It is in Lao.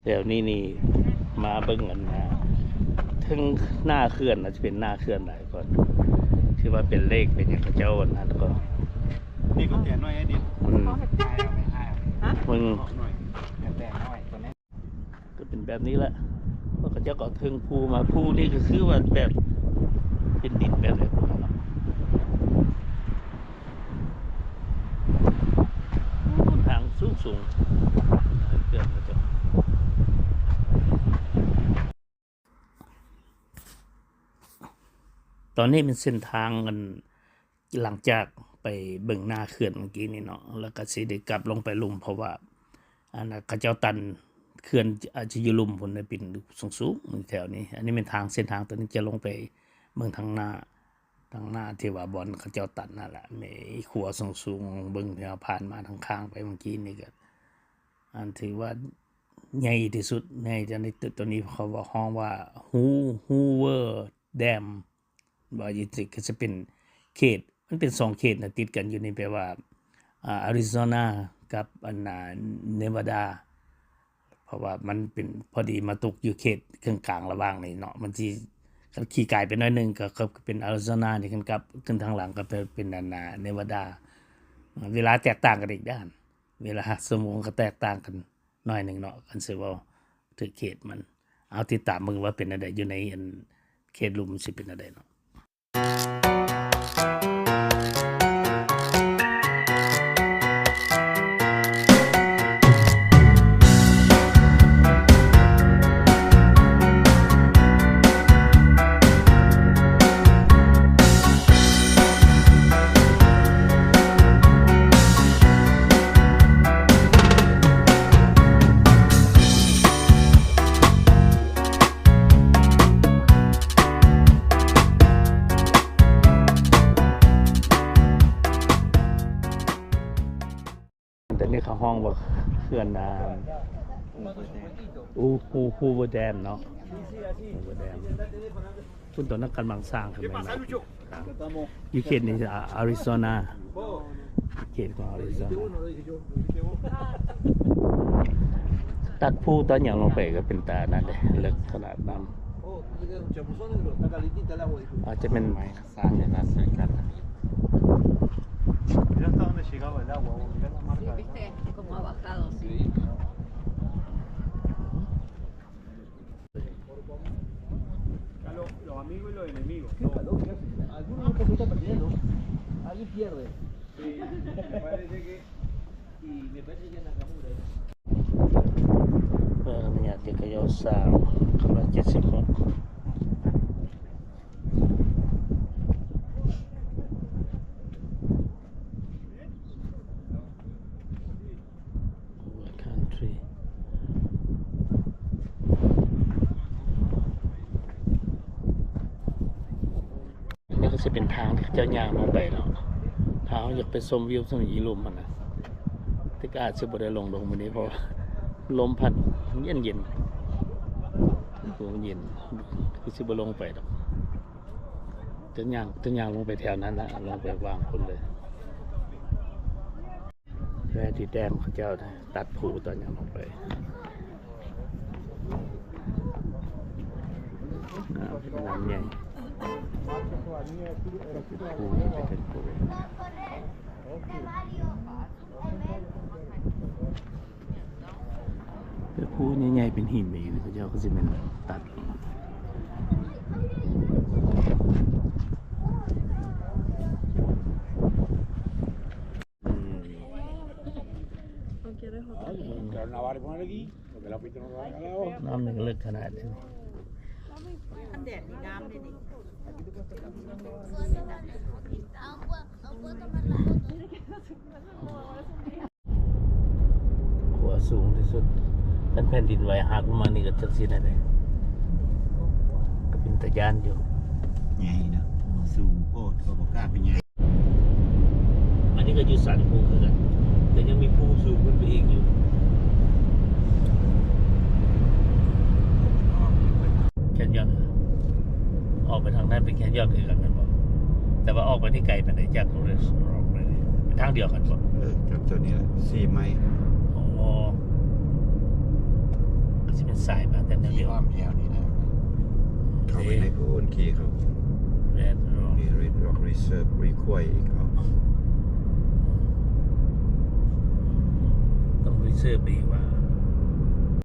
ແຖວນີ້ນີ້ ມາເບິ່ງອັນນາ ເທິງໜ້າເຂື່ອນ ອາດຈະເປັນໜ້າເຂື່ອນຫຼາຍກ່ອນ ຖືວ່າເປັນເລກເປັນຫຍັງເຂົາເຈົ້າອັນນັ້ນກໍ ນີ້ກໍແຕ່ນ້ອຍໄອ້ດິນ ອືມ ຮະ? ເບິ່ງ ແຕ່ນ້ອຍຕົວນີ້ ກໍເປັນແບບນີ້ແຫຼະ ວ່າເຂົາເຈົ້າກໍເທິງພູມາ ພູນີ້ກໍຄືວ່າແບບເປັນດິນແບບໃດບໍ່ເນາະ. ໂອ້ ທາງສູງໆ ເກືອບແລ້ວເຈົ້າ. ຕອນນີ້ເປັນເສັ້ນທາງ ອັນ ຫຼັງຈາກໄປເບິ່ງໜ້າເຂື່ອນເມື່ອກີ້ນີ້ເນາະ ແລ້ວກໍຊິໄດ້ກັບລົງໄປລຸ່ມ ເພາະວ່າ ອັນນະ ເຂົາເຈົ້າຕັນເຂື່ອນ ອາດຈະຢູ່ລຸ່ມພຸ້ນນະ ເປັນສູງໆ ແຖວນີ້. ອັນນີ້ແມ່ນທາງ ເສັ້ນທາງຕົວນີ້ຈະລົງໄປເບິ່ງທາງໜ້າ ທາງໜ້າທີ່ວ່າບ່ອນເຂົາເຈົ້າຕັນນັ້ນແຫຼະ ມີຂົວສູງໆ ເບິ່ງທີ່ເຮົາຜ່ານມາທາງຂ້າງໄປເມື່ອກີ້ນີ້ກໍ ອັນຖືວ່າໃຫຍ່ທີ່ສຸດ ໃຫຍ່ ຕົວນີ້ ຕົວນີ້ເຂົາເວົ້າ ຮ້ອງວ່າ Hoo- Hoover Dam ວ່າຢູ່ ກໍຈະເປັນເຂດ ມັນເປັນສອງເຂດນະ ຕິດກັນຢູ່ນີ້ ແປວ່າ ອາ Arizona ກັບ ອັນນາ Nevada ເພາະວ່າມັນເປັນພໍດີມາຕົກຢູ່ເຂດເຄິ່ງກາງລະຫວ່າງນີ້ເນາະ ມັນຊິ ຄັນຂີ່ກາຍໄປໜ້ອຍໜຶ່ງກໍ ກໍເປັນ Arizona ນີ້ ຄັນກັບຂຶ້ນທາງຫຼັງກໍເປັນ ເປັນ ອັນນາ Nevada. ເວລາແຕກຕ່າງກັນອີກເດ້ ເວລາຊົ່ວໂມງກໍແຕກຕ່າງກັນໜ້ອຍໜຶ່ງເນາະ ຄັນຊິເວົ້າເຖິງເຂດມັນ. ເອົາ ຕິດຕາມເບິ່ງວ່າເປັນແນວໃດ ຢູ່ໃນ ອັນ ເຂດລຸ່ມຊິເປັນແນວໃດເນາະ. ຕົວນີ້ເຂົາຮ້ອງວ່າເຂື່ອນ ອ່າ Hoo- Hoover Dam ເນາະ Hoover Dam. ພຸ້ນ ຕົວນັ້ນກຳລັງສ້າງຂຶ້ນໃໝ່ໆ ຢູ່ເຂດນີ້ ອາ Arizona ເຂດຂອງ Arizona. ຕັດພູຕັດຫຍັງລົງໄປກໍເປັນຕານັ້ນເດ້ ເລິກຂະໜາດນ້ຳ ອາດຈະແມ່ນ Mira hasta dónde llegaba el agua, vos, mirá la marca del agua. Sí, viste cómo ha bajado, sí. A lo- los amigos y los enemigos, todo. Alguno no está patinando, alguien pierde. Sí, me parece que, y me parece que Nakamura. ເອີ ອະນຸຍາດໃຫ້ເຂົາເຈົ້າສ້າງ ກຳລັງເຈັດສິບຫົກ. Country. ນີ້ກໍຊິເປັນທາງທີ່ເຂົາເຈົ້າຍ່າງລົງໄປເນາະ ຖ້າເຮົາຢາກໄປຊົມວິວຊຳອີ່ລຸ່ມຫັ້ນນະ ແຕ່ກໍອາດຊິບໍ່ໄດ້ລົງດົງມື້ນີ້ ເພາະວ່າລົມພັດເຢັນໆ ລົມເຢັນ ຄືຊິບໍ່ລົງໄປດອກ ຈະຍ່າງ ຈະຍ່າງລົງໄປແຖວນັ້ນລະ ລົງໄປວາງພຸ້ນເລີຍ. Ready Dam ເຂົາເຈົ້າຕັດພູຕັດຫຍັງລົງໄປ ນ້ຳໃຫຍ່ ພູນີ້ເປັນພູ ເປັນພູໃຫຍ່ໆ ເປັນຫີນໄປອີກ ເຂົາເຈົ້າກໍຊິແມ່ນຕັດ ອືມ Pero no vale poner aquí, porque la pista no va a dar agua. ນ້ຳນີ້ກໍເລິກຂະໜາດນີ້ ມັນແດດນີ້ງາມເດ້ນີ້ ຂົວສູງທີ່ສຸດ ຄັນແຜ່ນດິນໄຫວຫັກລົງມານີ້ກໍຈັກຊິແນວໃດ ກໍເປັນຕາຢ້ານຢູ່ ໃຫຍ່ເນາະ ສູງໂພດ ກໍບໍ່ກ້າໄປຍ່າງ. ອັນນີ້ກໍຢູ່ສັນພູຄືກັນ ແຕ່ຍັງມີພູສູງຂຶ້ນໄປອີກຢູ່ Canyon ອອກໄປທາງນັ້ນເປັນ Canyon ຄືກັນແມ່ນບໍ່? ແຕ່ວ່າອອກໄປນີ້ໄກປານໃດ ຈາກ Torres ອອກໄປນີ້ ເປັນທາງດຽວກັນບໍ່? ເອີ ຈາກໂຊນນີ້ແຫຼະ ສີ່ໄມ. ອໍ ຕາຍມາແຕ່ແນວ ຂີ່ ດຽວ ອ້ອມແຖວນີ້ນະ ເຂົ້າໄປໃນພຸ້ນ ຂີ່ເຂົ້າ Red Rock ນີ້ Red Rock Reserve ກວຍໆ ອີກເອົາ ຕ້ອງ Reserve ອີກວ່າ